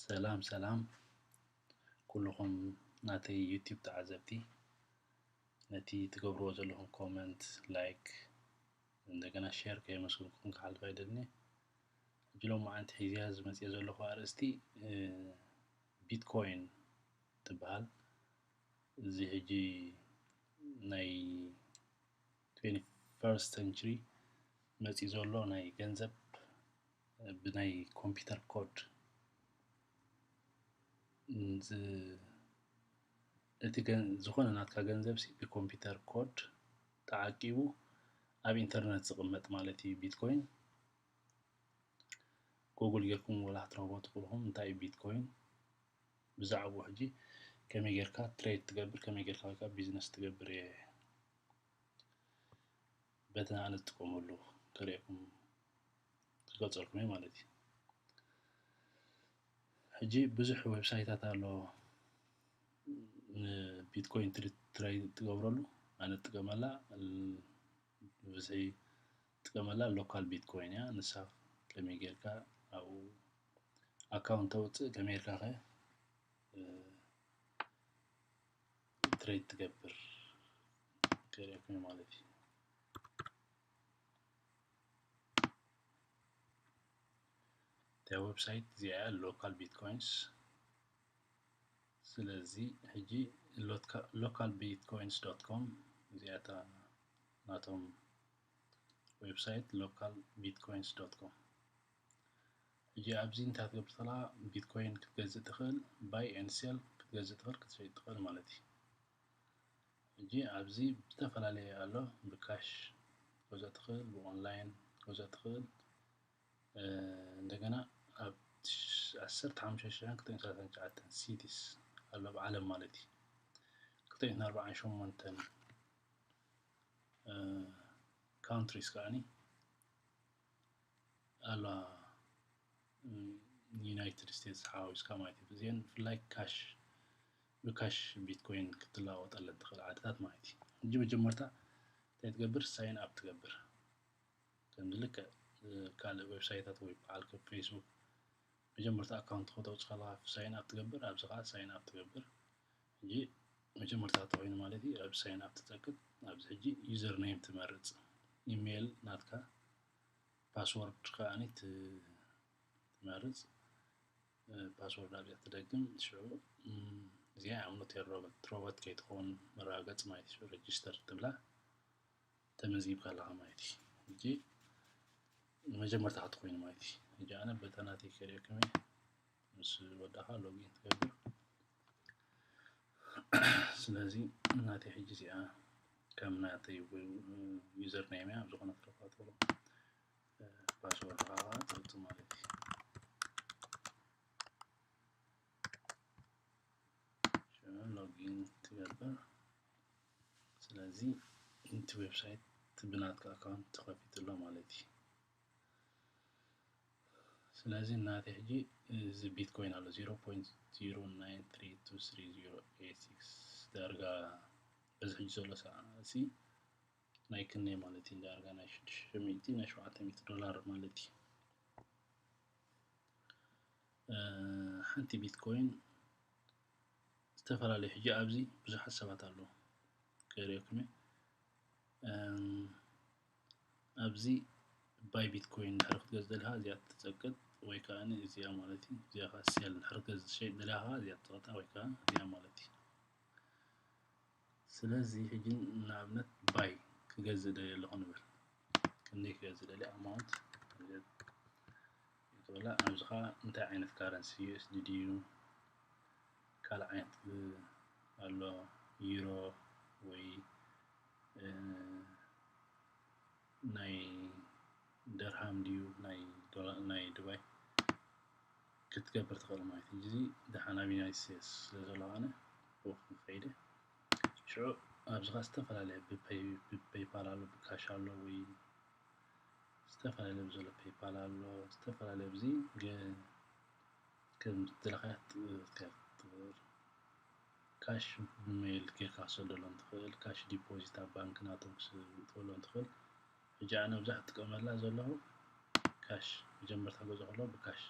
ሰላም ሰላም ኩልኹም ናተይ ዩቲዩብ ተዓዘብቲ፣ ነቲ ትገብርዎ ዘለኹም ኮመንት፣ ላይክ፣ እንደገና ሼር ከየመስገንኩኹም ክሓልፍ ኣይደልን እየ። ሕጂ ሎማዓንቲ ሒዘያ ዝመፅእ ዘለኹ ኣርእስቲ ቢትኮይን ትበሃል። እዚ ሕጂ ናይ ትዌንቲ ፈርስት ሰንቸሪ መፂኡ ዘሎ ናይ ገንዘብ ብናይ ኮምፒውተር ኮድ ዝ- እቲ ገን- ዝኾነ ናትካ ገንዘብ ሲ ብኮምፒውተር ኮድ ተዓቂቡ ኣብ ኢንተርነት ዝቕመጥ ማለት እዩ። ቢትኮይን ጉግል ጌርኩም ወላ ክትረኽቦ ትኽእልኹም። እንታይ እዩ ቢትኮይን? ብዛዕባኡ ሕጂ ከመይ ጌርካ ትሬድ ትገብር፣ ከመይ ጌርካ ከዓ ቢዝነስ ትገብር እየ በቲ ኣነ ዝጥቀመሉ ከርእየኩም ክገልፀልኩም እየ ማለት እዩ። ሕጂ ብዙሕ ዌብሳይታት ኣሎ ንቢትኮይን ትሪ- ትሬድ ትገብረሉ። ኣነ እጥቀመላ ል- ብዝሒ እጥቀመላ ሎካል ቢትኮይን እያ። ንሳ ከመይ ጌርካ ኣብኡ ኣካውንት ተውፅእ፣ ከመይ ጌርካ ከ ትሬድ ትገብር ከርእየኩም ማለት እዩ። እታ ዌብሳይት እዚኣ ሎካል ቢትኮይንስ። ስለዚ ሕጂ ሎካል ቢትኮይንስ ዶት ኮም እዚኣ እታ ናቶም ዌብሳይት ሎካል ቢትኮይንስ ዶት ኮም። ሕጂ ኣብዚ እንታይ ክትገብር ትኽእል? ቢትኮይን ክትገዝእ ትኽእል፣ ባይ ኤንድ ሴል ክትገዝእ ትኽእል፣ ክትሸይጥ ትኽእል ማለት እዩ። ሕጂ ኣብዚ ዝተፈላለየ ኣሎ፣ ብካሽ ክትገዝኦ ትኽእል፣ ብኦንላይን ክትገዝኦ ትኽእል። እ፣ እንደገና ኣብ ትሽ- ዓሰርተ ሓሙሽተ ሽሕን ክልተ ሚእትን ሰላሳን ትሽዓተን ሲቲስ ኣሎ ኣብ ዓለም ማለት እዩ። ክልተ ሚእትን ኣርባዓን ሸሞንተን ካንትሪስ ከዓኒ ኣለዋ፣ ዩናይትድ ስቴትስ ሓዊስካ ማለት እዩ። እዚአን ብፍላይ ካሽ ብካሽ ቢትኮይን ክትለዋወጠለን ትኽእል ዓድታት ማለት እዩ። ሕጂ መጀመርታ እንታይ ትገብር? ሳይን ኣፕ ትገብር። ከምዚ ልክዕ ካልእ ዌብሳይታት ወይ በዓል ከም ፌስቡክ መጀመርታ ኣካውንት ከተውፅእ ከለካ ሳይን ኣፕ ትገብር፣ ኣብዚ ከዓ ሳይን ኣፕ ትገብር። ሕጂ መጀመርታ ተኮይኑ ማለት እዩ ኣብ ሳይን ኣፕ ትፀቅጥ። ኣብዚ ሕጂ ዩዘር ኔም ትመርፅ፣ ኢሜይል ናትካ፣ ፓስወርድ ከዓኒ ትመርፅ። ፓስወርድ ኣብዚኣ ትደግም። ሽዑ እዚኣ ኣምኖት ሮቦት ሮቦት ከይትኸውን መረጋገፂ ማለት እዩ። ሽዑ ሬጅስተር ትብላ ተመዝጊብካ ኣለኻ ማለት እዩ። ሕጂ መጀመርታ ክትኮይኑ ማለት እዩ። ሕጂ ኣነ በታ ናተይ ከርእየኩም እየ ምስ ወዳኻ ሎጊን ትገብር። ስለዚ ናተይ ሕጂ እዚኣ ከም ናተይ ዩዘር ኔም እያ። ኣብ ዝኾነ ትረኽባ ትኽእሉ ፓስወርድ ከዓ ትእቱ ማለት እዩ። ሽዑ ሎጊን ትገብር። ስለዚ እቲ ዌብሳይት ብናትካ ኣካውንት ተኸፊቱ ኣሎ ማለት እዩ። ስለዚ ናተይ ሕጂ እዚ ቢትኮይን ኣሎ ዜሮ ፖይንት ዜሮ ናይን ትሪ ቱ ስሪ ዜሮ ኤይት ሲክስ ዳርጋ በዚ ሕጂ ዘሎ ሰዓት ሲ ናይ ክንደይ ማለት እዩ? ዳርጋ ናይ ሽዱሽተ ሚእቲ ናይ ሸውዓተ ሚእቲ ዶላር ማለት እዩ። እ፣ ሓንቲ ቢትኮይን ዝተፈላለዩ ሕጂ ኣብዚ ብዙሓት ሰባት ኣለዉ ከርእየኩም እየ። እም፣ ኣብዚ ባይ ቢትኮይን እንድሕር ክትገዝእ ደሊኻ እዚኣ ትጸቅጥ ወይ ከዓ እዚኣ ማለት እዩ። እዚኣ ከዓ ሴል እንድሕር ክትገዝእ ትሸይጥ ደሊኻ ከዓ እዚኣ ትጸቅጣ ወይ ከዓ እዚኣ ማለት እዩ። ስለዚ ሕጂ ንኣብነት ባይ ክገዝእ ደልየ ኣለኹ ንብል። ክንደይ ክገዝእ ደልየ ኣማውንት ይትብላ። ኣብዚ ኸዓ እንታይ ዓይነት ካረንሲ ዩ ኤስ ዲ ድዩ ካልእ ዓይነት ኣሎ ዩሮ ወይ እ፣ ናይ ደርሃም ድዩ ናይ ዶላ- ናይ ዱባይ ክትገብር ትኽእል ማለት እዩ። እዚ ደሓን ኣብ ዩናይትድ ስቴትስ ስለ ዘለኹ ኣነ ብኡ ክንከይድ እየ። ሽዑ ኣብዚ ኸዓ ዝተፈላለየ ብፔይ- ብፔይፓል ኣሎ ብካሽ ኣሎ ወይ ዝተፈላለየ ብዘሎ ፔይፓል ኣሎ ዝተፈላለየ ኣብዚ ግን ከም ዝደለኻያ ትገብር ካሽ ብሜይል ጌርካ ክትሰደሎም ትኽእል ካሽ ዲፖዚት ኣብ ባንክ ናቶም ክትበሎም ትኽእል። ሕጂ ኣነ ብዛሕ ትጥቀመላ ዘለኹ ካሽ መጀመርታ ገዝኦ ከለኹ ብካሽ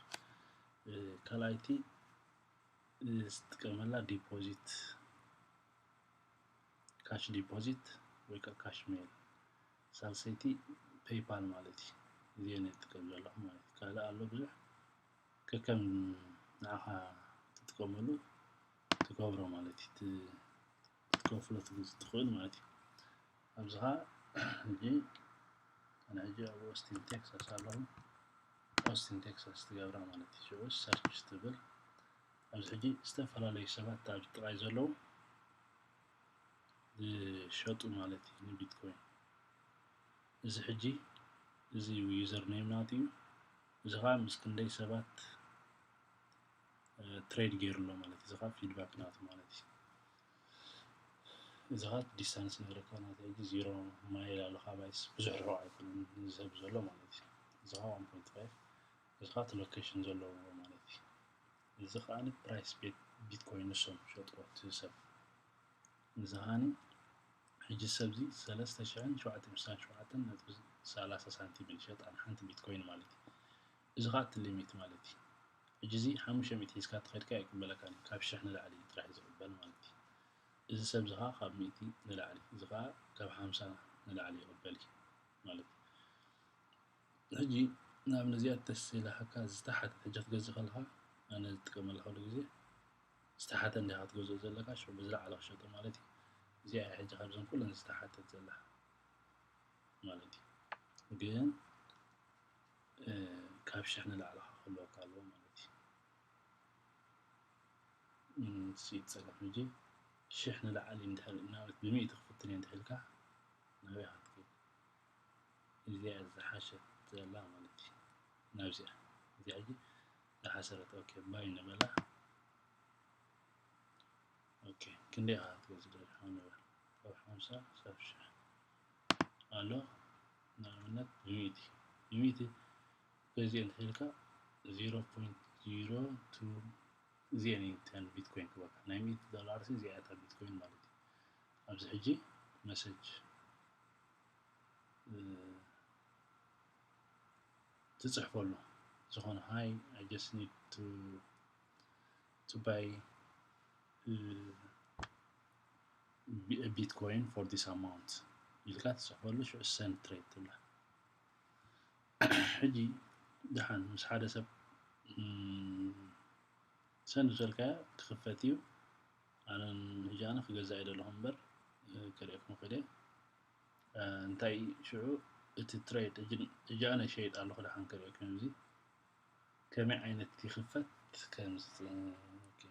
ካልኣይቲ ዝጥቀመላ ዲፖዚት፣ ካሽ ዲፖዚት ወይ ከዓ ካሽ ሜል፣ ሳልሰይቲ ፔይፓል ማለት እዩ። እዚአን እየ ዝጥቀም ዘለኹ ማለት እዩ። ካልእ ኣሎ ብዙሕ፣ ከከም ንዓኻ ትጥቀመሉ ትገብሮ ማለት እዩ። ት-፣ ክትከፍሎ ትግ-፣ ትኽእል ማለት እዩ። ኣብዚ ኸዓ ሕጂ፣ ኣነ ሕጂ ኣብ ኦስቲን ቴክሳስ ኣለኹ። ኦስቲን ቴክሳስ ትገብራ ማለት እዩ። ሽዑ ሰርች ትብል። ኣብዚ ሕጂ ዝተፈላለዩ ሰባት ኣብ ጥራይ ዘለዉ ዝሸጡ ማለት እዩ ንቢትኮይን። እዚ ሕጂ፣ እዚ ዩዘር ኔም ናቱ እዩ። እዚ ኸዓ ምስ ክንደይ ሰባት፣ እ፣ ትሬድ ገይሩ ኣሎ ማለት እዩ። እዚ ኸዓ ፊድባክ ናቱ ማለት እዩ። እዚ ኸዓ ዲስታንስ ይነግረካ ናተይ ሕጂ ዜሮ ማይል ኣሎ ካባይስ ብዙሕ ርሑቕ ኣይኮነን እዚ ሰብ ዘሎ ማለት እዩ። እዚ ኸዓ ዋን ፖይንት ፋይቭ፣ እዚ ኸዓ እቲ ሎኬሽን ዘለዎ ማለት እዩ። እዚ ኸዓ ፕራይስ ቤት ቢትኮይን ንሶም ሸጥዎ እቲ ሰብ። እዚ ኸዓኒ ሕጂ ሰብ እዚ ሰለስተ ሽሕን ሸውዓተ ሚእትን ሸውዓተን ነጥቢ ሰላሳ ሳንቲም እዩ ዝሸጣ ንሓንቲ ቢትኮይን ማለት እዩ። እዚ ኸዓ እቲ ሊሚት ማለት እዩ። ሕጂ እዚ ሓሙሽተ ሚእቲ ሒዝካ ተኸድካ ኣይቅበለካን እዩ። ካብ ሽሕ ንላዕሊ እዩ ጥራሕ ዝቕበል ማለት እዩ። እዚ ሰብ እዚ ኸዓ ካብ ሚእቲ ንላዕሊ፣ እዚ ኸዓ ካብ ሓምሳ ንላዕሊ ይቕበል እዩ ማለት እዩ። ሕጂ ናብ ነዚኣ ተስ ኢላካ ዝተሓተት ሕጂ ክትገዝእ ከለኻ፣ ኣነ ዝጥቀመላ ኩሉ ግዜ ዝተሓተ እንዲኻ ክትገዝኦ ዘለካ፣ ሽዑ ብዝለዓለ ክሸጦ ማለት እዩ። እዚኣ እያ ሕጂ ካብዘን ኩለን ዝተሓተት ዘላ ማለት እዩ። ግን፣ እ፣ ካብ ሽሕ ንላዕሊ ክህልወካ ኣለዎ ማለት እዩ። እም፣ እሱ እዩ ጸገም። ሕጂ ሽሕ ንላዕሊ እንድሕር፣ ንኣብነት ብሚእቲ ክፍትን እየ እንተኢልካ፣ ናበይ ክትከይድ? እዚኣ ዝሓሸት ዘላ ማለት እዩ። ናብዚኣ። እዚኣ ሕጂ ዝሓሰረት፣ ኦኬ፣ ባይ ንበላ። ኦኬ፣ ክንደይ ኢኻ ክትገዝእ ደሊኻ ንበል? ካብ ሓምሳ ክሳብ ሽሕ ኣሎ። ንኣብነት ብሚእቲ፣ ብሚእቲ ገዚአ እንተኢልካ፣ ዜሮ ፖይንት ዜሮ ቱ እዚአን እየን እተን ቢትኮይን ክበካ። ናይ ሚእቲ ዶላር ሲ እዚኣ እታ ቢትኮይን ማለት እዩ። ኣብዚ ሕጂ መሰጅ፣ እ፣ ትጽሕፈሉ ዝኾነ፣ "Hi, I just need to, to buy, እ፣ ቢ-, a Bitcoin for this amount" ኢልካ ትጽሕፈሉ፣ ሽዑ ሰንድ ትሬድ ትብላ። ሕጂ ደሓን ምስ ሓደ ሰብ፣ እም፣ ሰንድ ዘልካዮ ክኽፈት እዩ። ኣነ ሕጂ ኣነ ክገዛእ እየ ዘለኹ እምበር፣ እ፣ ከርእየኩም ክእል እየ። እ፣ እንታይ ሽዑ እቲ ትሬድ፣ ሕጂ፣ ሕጂ ኣነ ሸይጥ ኣለኹ ደሓን ከርእየኩም እዚ ከመይ ዓይነት ይኽፈት ከም ዝት-፣ ኦኬ።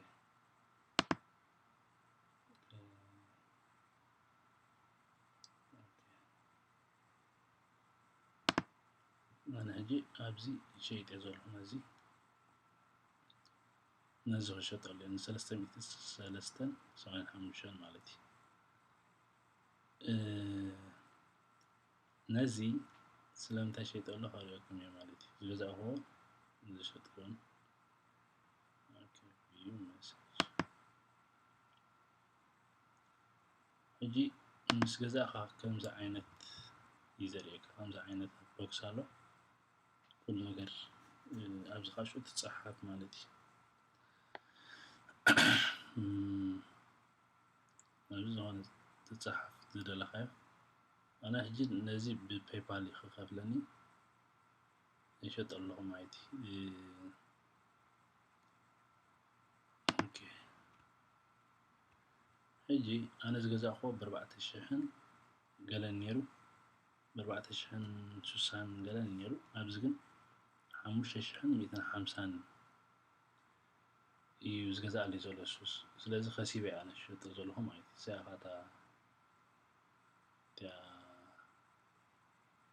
ኣነ ሕጂ ኣብዚ ሸይጥ እየ ዘለኹ፣ ነዚ፣ ነዚ ክሸጠሉ እየ፣ ንሰለስተ ሚእቲ ሰለስተን ሰማንያን ሓሙሽተን ማለት እዩ። እ፣ ነዚ ስለምንታይ ሸይጠሉ ከርእየኩም እየ ማለት እዩ። ዝገዛእኹዎ፣ ዝሸጥኩዎን። ኦኬ፣ ቪው መሰጅ። ሕጂ ምስ ገዛእኻ ከምዚ ዓይነት እዩ ዘርእየካ። ከምዚ ዓይነት ቦክስ ኣሎ። ኩሉ ነገር፣ እ፣ ኣብዚ ኻሽኡ ትጸሓፍ ማለት እዩ። እም፣ ኣብዚ ዝኾነ ትጸሓፍ ዝደለኻዮ። ኣነ ሕጂ ነዚ ብፔይፓል እዩ ክኸፍለኒ። ይሸጥ ኣለኹ ማለት እዩ። እ፣ ኦኬ። ሕጂ ኣነ ዝገዛእኹዎ ብኣርባዕተ ሽሕን ገለን ነይሩ፣ ብኣርባዕተ ሽሕን ስሳን ገለን ነይሩ። ኣብዚ ግን ሓሙሽተ ሽሕን ሚእትን ሓምሳን እዩ ዝገዛእለይ ዘሎ ሱስ። ስለዚ ከሲበ እየ ኣነ ዝሸጦ ዘለኹ ማለት እዩ። እዚኣ እያ እታ፣ እቲኣ፣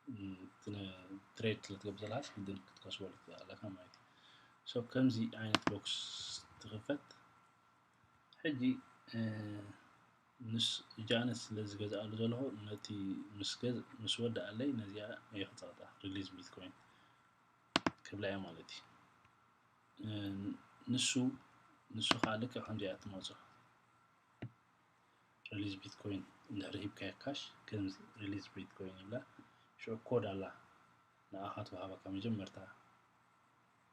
እም፣ ትነ-፣ ትሬድ ስለ ትገብር ዘለኻስ ግድን ክትከስበሉ ትኽእል ኣለካ ማለት እዩ። ሶ፣ ከምዚ ዓይነት ቦክስ ትኽፈት። ሕጂ፣ እ፣ ንስ-፣ ሕጂ ኣነ ስለ ዝገዝኣሉ ዘለኹ፣ ነቲ ምስ ገዝ-፣ ምስ ወድኣለይ ነዚኣ እየ ክጸቕጣ፣ ሪሊዝ ቢትኮይን ክብላ እየ ማለት እዩ። እ፣ ንሱ፣ ንሱ ኸኣ ልክዕ ከምዚኣ ትመጾ። ሪሊዝ ቢትኮይን እንድሕር ሂብካዮ ካሽ፣ ከምዚ ሪሊዝ ቢትኮይን ይብላ። ሽዑ ኮድ ኣላ፣ ንኣኻ ትወሃበካ መጀመርታ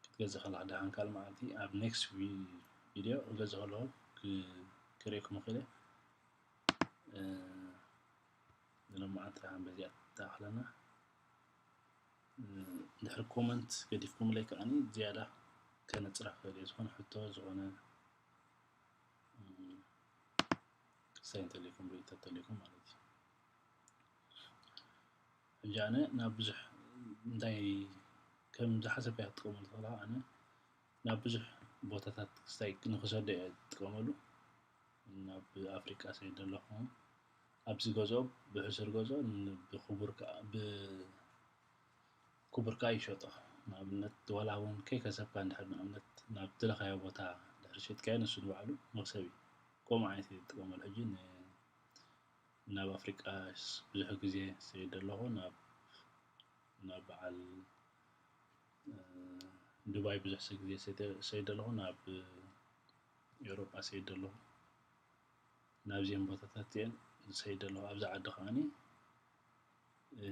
ክትገዝእ ከለኻ። ደሓን ካልእ መዓልቲ ኣብ ኔክስት ዊ-፣ ቪድዮ ክገዝእ ከለኹ ክ- ክርእየኩም ይኽእል እየ። እ፣ ንሎማዓንቲ ደሓን በዚኣ ትኣኽለና። እ፣ ድሕሪ ኮመንት ገዲፍኩምለይ ከዓኒ ዝያዳ ከነጽራ ክኽእል እየ። ዝኾነ ሕቶ፣ ዝኾነ፣ እ፣ ክስታይ እንተልይኩም፣ ርእይቶ እንተልይኩም ማለት እዩ። ሕጂ ኣነ ናብ ብዙሕ እንታይ ከም ዝሓሰብካዮ ክትጥቀመሉ ትኽእል ኢኻ። ኣነ ናብ ብዙሕ ቦታታት ክስታይ ንኽሰዶ እየ ዝጥቀመሉ። ናብ ኣፍሪቃ ሰይደ ኣለኹ። ኣብዚ ገዝኦ፣ ብሕሱር ገዝኦ ን-፣ ብክቡር ከኣ፣ ብክቡር ከኣ ይሸጦ። ንኣብነት፣ ዋላ እውን ከይከሰብካ እንድሕር ንኣብነት ናብ ዝደለኻዮ ቦታ እንድሕር ሸጥካዮ፣ ንሱ ንባዕሉ መኽሰብ እዩ። ከምኡ ዓይነት እየ ዝጥቀመሉ። ሕጂ ን-፣ ናብ ኣፍሪቃ ብዙሕ ግዜ ሰይደ ኣለኹ። ናብ፣ ናብ በዓል፣ እ፣ ዱባይ ብዙሕ ግዜ ሰይደ፣ ሰይደ ኣለኹ። ናብ ኤውሮጳ ሰይደ ኣለኹ። ናብዚኦም ቦታታት እዚአን ዝሰይደ ኣለኹ። ኣብዚ ዓዲ ከዓኒ፣ እ፣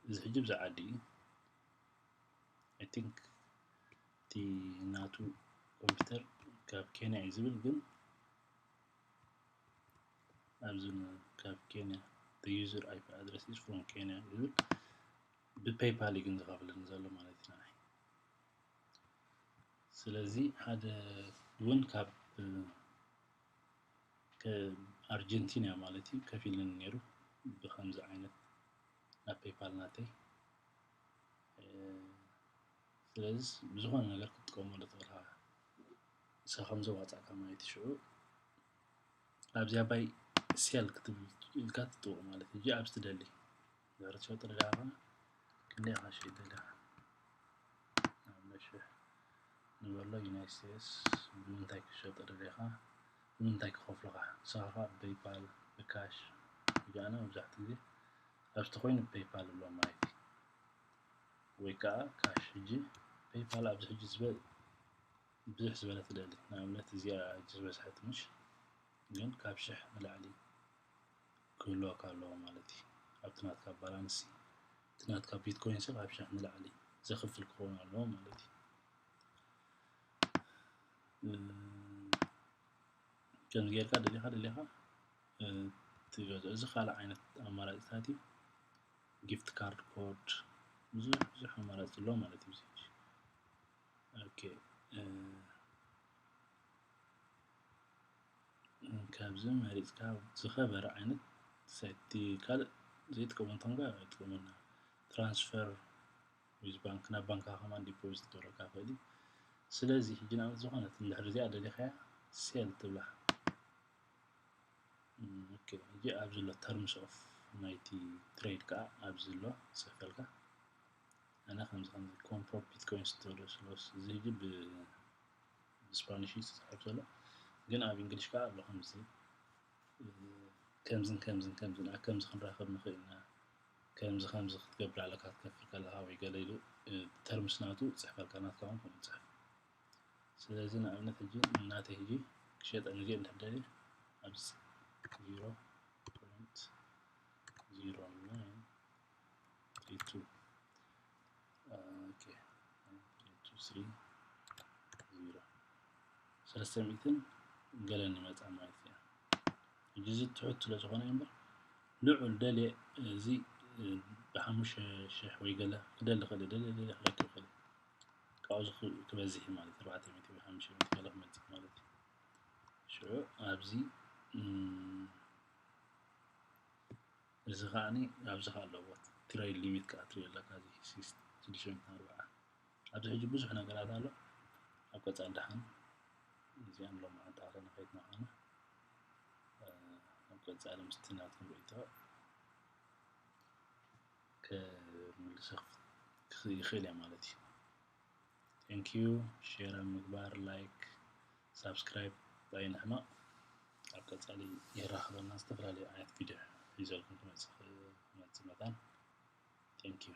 እዚ ሕጂ ብዚ ዓዲ እዩ። I think እቲ ናቱ ኮምፒውተር ካብ ኬንያ እዩ ዝብል፣ ግን ኣብዚ ን-፣ ካብ ኬንያ፣ the user I P address is from Kenya ዝብል፣ ብፔይፓል እዩ ግን ዝኸፍለኒ ዘሎ ማለት እዩ ንዓይ። ስለዚ ሓደ እውን ካብ፣ እ፣ ከ-፣ ኣርጀንቲና ማለት እዩ ከፊልኒ ነይሩ ብኸምዚ ዓይነት ናብ ፔይፓል ናተይ። እ፣ ስለዚ ብዝኾነ ነገር ክትጥቀመሉ ትኽእል ኢኻ። ንስኻ ከም ዘዋጻእካ ማለት እዩ። ሽዑ ኣብዚኣ ባይ ሴል ክትብል ኢልካ ትጥውቕ ማለት እዩ። ሕጂ ኣብዚ ትደሊ ድሕሪ ትሸጦ ደሊኻ ክንደይ ኢኻ ክትሸይጥ ደሊኻ? ንኣብነት ሽሕ ንበሎ። ዩናይትድ ስቴትስ ብምንታይ ክሸጦ ደሊኻ? ብምንታይ ክኸፍሉኻ? ንስኻ ብፔይፓል፣ ብካሽ። ሕጂ ኣነ መብዛሕትኡ ግዜ ኣብዚ ተኾይኑ ብፔይፓል እብሎም ማለት እዩ። ወይ ከዓ ካሽ። ሕጂ ፔይፓል ኣብዚ ሕጂ ዝበ-፣ ብዙሕ ዝበለ ትደሊ። ንኣብነት እዚኣ ሕጂ ዝበዝሐት ምሽ፣ ግን ካብ ሽሕ ንላዕሊ ክህልወካ ኣለዎ ማለት እዩ። ኣብቲ ናትካ ባላንስ፣ እቲ ናትካ ቢትኮይንስ ካብ ሽሕ ንላዕሊ ዘኽፍል ክኸውን ኣለዎ ማለት እዩ። እ፣ ከምዚ ጌርካ ደሊኻ፣ ደሊኻ፣ እ፣ ትገዝኦ። እዚ ካልእ ዓይነት ኣማራጺታት እዩ። ጊፍት ካርድ፣ ኮድ፣ ብዙሕ፣ ብዙሕ ኣማራጺ ኣሎ ማለት እዩ። እዚ ኦኬ፣ እ፣ ካብዚ መሪጽካ ዝኸበረ ዓይነት ሰቲ ካልእ ዘይጥቀሙ እንተኾንካ ኣይጥቀሙና። ትራንስፈር ዊዝ ባንክ፣ ናብ ባንካ ከማን ዲፖዚት ክገብረካ ይኽእል እዩ። ስለዚ ሕጂ ንኣብነት ዝኾነት እንድሕር እዚኣ ደሊኻያ ሴል ትብላ። እም፣ ኦኬ፣ ሕጂ ኣብዚ ኣሎ ተርምስ ኦፍ ናይቲ ትሬድ ከኣ ኣብዚ ኣሎ ጽሕፈልካ። ኣነ ከምዚ ከምዚ ኮምፕሮ ቢትኮይን ስቶር ስሎስ፣ እዚ ሕጂ ብ-፣ ብስፓኒሽ እዩ ዝጽሕፍ ዘሎ፣ ግን ኣብ እንግሊሽ ከኣ ኣሎ ከምዚ፣ እ፣ ከምዝን ከምዝን ከምዝን፣ ኣ፣ ከምዚ ክንራኸብ ንኽእል ኢና፣ ከምዚ ከምዚ ክትገብር ኣለካ ክትከፍል ከለኻ ወይ ገለ ኢሉ፣ እ፣ ተርምስ ናቱ ጽሕፈልካ፣ ናትካ እውን ከምኡ ጽሕፍ። ስለዚ ንኣብነት ሕጂ ናተይ ሕጂ ክሸጠ ንግዜ እንድሕር ደልየ ኣብዚ ዜሮ ፖይንት ዜሮ ናይን ትሪ ቱ፣ ኦኬ፣ ትሪ ቱ ስሪ ዜሮ፣ ሰለስተ ሚእትን ገለን ይመጻ ማለት እዩ። ሕጂ እዚ ትሑት ስለ ዝኾነ እዩ እምበር ልዑል ደልየ፣ እዚ ብሓሙሽተ ሽሕ ወይ ገለ ክደሊ ክእል፣ ደልየ ደልየ ክረክብ ክእል። ካብኡ ዝ-፣ ክበዝሕ እዩ ማለት፣ ኣርባዕተ ሚእቲ ወይ ሓሙሽተ ሚእቲ ገለ ክመጽእ ማለት እዩ። ሽዑ ኣብዚ፣ እም፣ እዚ ከዓኒ ኣብዚ ከኣ ኣለዎ፣ ትሬድ ሊሚት ከኣ ትሪኦ ኣለካ፣ እዚ ሲስ-፣ ሽዱሽተ ሚእትን ኣርባዓ። ኣብዚ ሕጂ ብዙሕ ነገራት ኣሎ። ኣብ ቀጻሊ ደሓን እዚኣን ሎማዓንቲ ኣኽለና ከይትናኸና፣ እ፣ ኣብ ቀጻሊ ምስቲ ናትኩም ርእይቶ ክምልሰ ክፍ-፣ ክኽ-፣ ይኽእል እየ ማለት እዩ። ቴንክ ዩ። ሼር ኣብ ምግባር፣ ላይክ፣ ሳብስክራይብ ኣይንሕመቕ። ኣብ ቀጻሊ የራኽበና፣ ዝተፈላለዩ ዓይነት ቪድዮ ሒዘልኩም ክመጽእ፣ ክመጽእ መታን። ቴንክ ዩ።